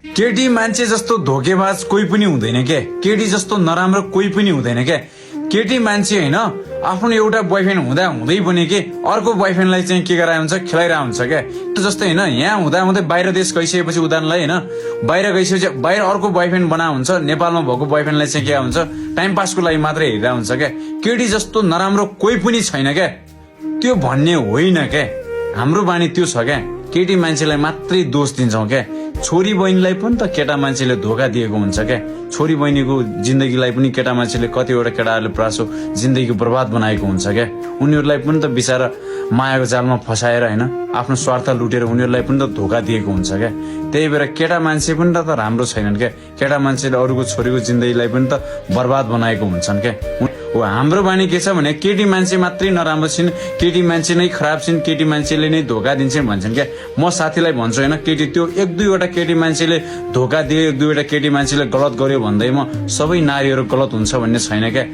केटी मान्छे जस्तो धोकेबाज कोही पनि हुँदैन के, केटी जस्तो नराम्रो कोही पनि हुँदैन के। केटी मान्छे होइन आफ्नो एउटा बोयफ्रेन्ड हुँदा हुँदै पनि के अर्को बोयफ्रेन्डलाई चाहिँ के गराए हुन्छ, खेलाइरहेको हुन्छ क्या। जस्तै होइन, यहाँ हुँदा हुँदै बाहिर देश गइसकेपछि उदाहरणलाई होइन, बाहिर गइसकेपछि बाहिर अर्को बोयफ्रेन्ड बना हुन्छ, नेपालमा भएको बोयफ्रेन्डलाई चाहिँ के हुन्छ, टाइम पासको लागि मात्रै हेरिरहेको हुन्छ क्या। केटी जस्तो नराम्रो कोही पनि छैन क्या, त्यो भन्ने होइन क्या। हाम्रो बानी त्यो छ क्या, केटी मान्छेलाई मात्रै दोष दिन्छौँ क्या। छोरी बहिनीलाई पनि त केटा मान्छेले धोका दिएको हुन्छ क्या। छोरी बहिनीको जिन्दगीलाई पनि केटा मान्छेले कतिवटा केटाहरूले प्रासो जिन्दगी बर्बाद बनाएको हुन्छ क्या। उनीहरूलाई पनि त बिचारा मायाको जालमा फसाएर होइन, आफ्नो स्वार्थ लुटेर उनीहरूलाई पनि त धोका दिएको हुन्छ क्या। त्यही भएर केटा मान्छे पनि त राम्रो छैनन् क्या। केटा मान्छेले अरूको छोरीको जिन्दगीलाई पनि त बर्बाद बनाएको हुन्छन् क्या। हो, हाम्रो बानी के छ भने केटी मान्छे मात्रै नराम्रो छिन्, केटी मान्छे नै खराब छिन्, केटी मान्छेले नै धोका दिन्छन् भन्छन् क्या। म साथीलाई भन्छु होइन, केटी त्यो एक दुईवटा केटी मान्छेले धोका दियो, एक दुईवटा केटी मान्छेले गलत गर्यो भन्दैमा सबै नारीहरू गलत हुन्छ भन्ने छैन क्या।